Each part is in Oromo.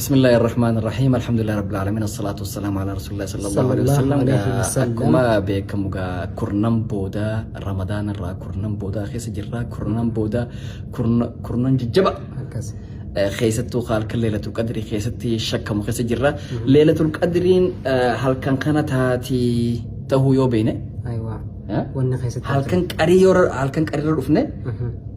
بسم الله الرحمن الرحيم الحمد لله رب العالمين الصلاة والسلام على رسول الله صلى الله عليه Sallallahu وسلم. alaihi Gaa wasallam. akkuma beekamu gaa kurnan booda Ramadaan irraa kurnan boodaa keessa jirra. Kurnan booda kurnan jajjaba. Akkas. Keessattuu halkan Leelatul Qadrii keessatti shakkamu keessa jirra. Leelatul Qadriin halkan kana taatii tahuu yoo beekne Aywa. Wanni keessatti halkan qarii yoo halkan qarii irra dhufne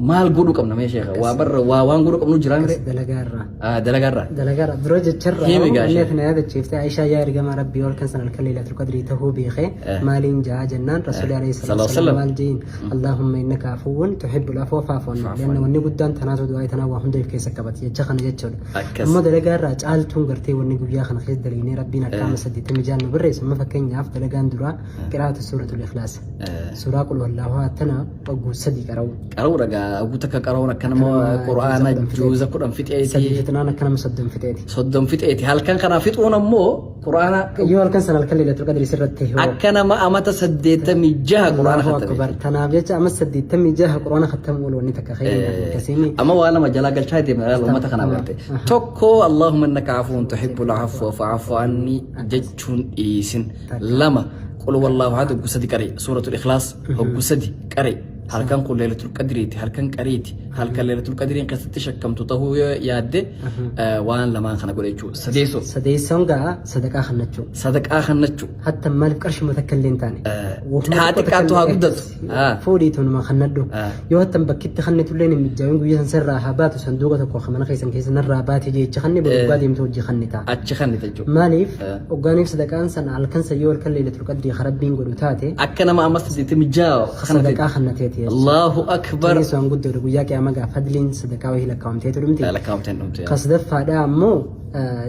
maal godhuu qabna mee sheekha? Waa barra waa waan godhuu qabnu jiraa mire? Dalagaa irraa. Dalagaa irraa. Dalagaa irraa. Dura jecharraa Himi gaa wanni sheekha. ati na yaadachiifte Aishaa yaa ergamaa Rabbii halkan sana halkan Leelatul Qadrii tahuu beekee maaliin ja'a jennaan Rasuulli alayhi salaatu Sallallahu wasalaam maal je'in Allahumma innaka afuwwun tuhibbul afwa fa'fu anna. Lianna wanni guddaan tanaatu du'aa tanaa waa hunda of keessa qabate jecha kana jechuudha. Akkas. Ammoo dalagaa irraa caaltuun gartee wanni guyyaa kana keessa dalagnee Rabbiin akka amma 86 nu barreessu amma fakkeenyaaf dalagaan duraa qiraa'atu suuratul ikhlaas. Suuraa qul wallaahu ahad tana wagguu sadii qara'u. Qara'uu dhagaa oguu takka qara'uun akka nama quraana juuza 10 Sadii fixeeti. Fixnaan akka nama 30 fixeeti. 30 fixeeti. Halkan kana fixuun ammoo quraana Yoo halkan sana halkan Leelatul Qadrii sirratti hoo. Akka nama amata 86 quraana Allahu khattame. akbar. Tanaaf jecha amma 86 quraana khattamu oolu wanni takka khayriin akkasiin. Amma waa lama jalaa galchaa deemna laala uummata kanaaf garte. Tokko Allahumma innaka afuwwun tuhibbul afwa fa'fu anni jechuun dhiisin. Lama qul wallaahu ahad hoggu sadi qari suuratul ikhlaas hoggu sadi qari. Halkan kun Leelatul Qadriiti, halkan qariiti, halkan Leelatul Qadriin keessatti shakkamtu tahuu yoo yaadde waan lamaan kana godhe jechuudha. Sadeessoo. Sadeessoon gaa sadaqaa kannachuu. Sadaqaa kannachuu. Hatta maaliif qarshuma takka illee hin taane. Haa xiqqaattu haa guddatu. Fuudhii tunuma kannadhu. Yoo hattan bakkitti kannitullee hin mijaa'in guyyaa san sirraa haa baatu sanduuqa tokko kan mana keessan keessa narraa baate jecha kanni boru dhugaa deemtu hojii kanni ta'a. Achi kannite jechuudha. Maaliif hoggaaniif sadaqaan sana halkan san yoo halkan Leelatul Qadrii kan Rabbiin godhu taate. Akka nama amma 86 kana ta'e. Sadaqaa kannateeti jechuudha. Allahu akbar. Kunis waan guddoodha guyyaa qiyaamaa gaa fadliin sadaqaa wahii lakkaa'amteetu dhumti. Lakkaa'amteen dhumte. Ka sadaffaadhaa ammoo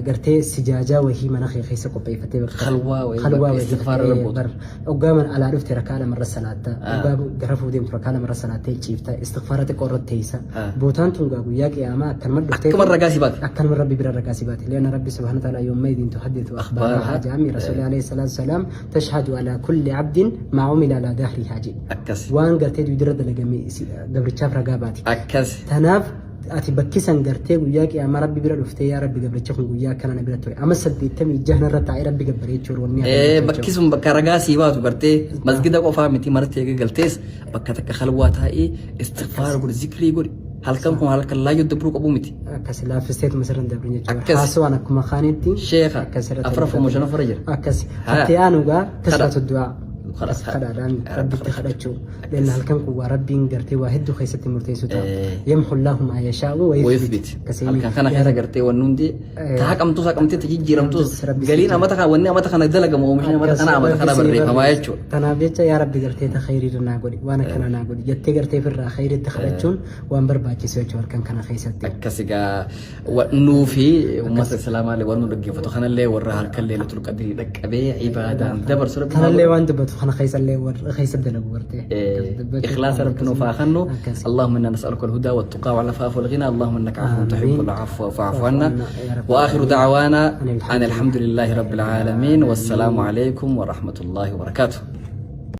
gartee sijaajaa wahii mana kee keessa qopheeffattee bakka Khalwaa wahii khalwaa bakka wahii istighfaara irra gootu. bar hoggaa mana alaa dhufte rakaa lama irra salaatta hoggaa gara fuudhee deemtu rakaa lama irra salaattee ciifta istighfaara xiqqoo irra teessa bootaan tun gaa guyyaa qiyaamaa akkanuma dhuftee Akkuma ragaa si baate. Akkanuma Rabbi bira ragaa si baate. Lianna Rabbi subhaanahu wa ta'ala yawmaidin tuhaddithu akhbaarahaa jedhame Rasuulli alayhi salaatu wasalaam tashhadu alaa kulli abdin maa umila alaa dahrihaa jedhe. Akkas. Waan gartee dugdarra dalagame gabrichaaf ragaa baati. Akkas. Tanaaf ati bakki san gartee guyyaa qiyaamaa Rabbi bira dhuftee yaa Rabbi gabricha kun guyyaa akkana na bira ture amma 86 narra taa'ee Rabbi gabbare jechuudha wanni hafe jechuudha. Bakki sun bakka ragaa sii baatu gartee masgida qofaa miti marti eega galtees bakka takka khalwaa taa'ee istighfaara godhi zikrii godhi halkan kun halkan laayyoo dabruu qabu miti. Akkas laaffisteetuma sirra hin dabrin jechuudha. Akkas. Haasawaan akkuma kaanitti Sheekha akkas irratti afuraffaa moo shanaffara jira. Akkas. Haa. Itti aanu gaa kasratu du'aa. Kadha. Kadhaadhaan Rabbitti kadhachuu. Leenna halkan kun waa Rabbiin gartee waa hedduu keessatti murteessu ta'a. Eh. Yamhu Allahu maa yashaa'u wa Wayuthbit. Akkasii Halkan kana keessa gartee wanni hundi ta haqamtus haqamtee ta jijjiiramtus Rabbi galiin amata kana wanni amata kana dalagamu oomishni amata kana amata kana barreeffamaa jechuudha. Tanaaf jecha yaa Rabbi gartee ta khayrii irra naa godhi waan akkana naa godhi jettee gartee ofirraa khayriitti kadhachuun waan barbaachisu jechuudha halkan kana keessatti. Akkas egaa nuu fi uummata islaamaa illee waan nu dhaggeeffatu kanallee warra halkan Leelatul Qadrii dhaqqabee ibaadaan dabarsu Rabbi Kanallee waan dubbatu kana keessallee warra keessa dalagu gartee. إخلاص ربنا فاخنو أكس. اللهم إنا نسألك الهدى والتقى والعفاف والغنى اللهم إنك عفو تحب آمين. العفو فاعف عنا يا رب. وآخر دعوانا أن الحمد أن الحمد لله رب العالمين والسلام عليكم ورحمة الله وبركاته.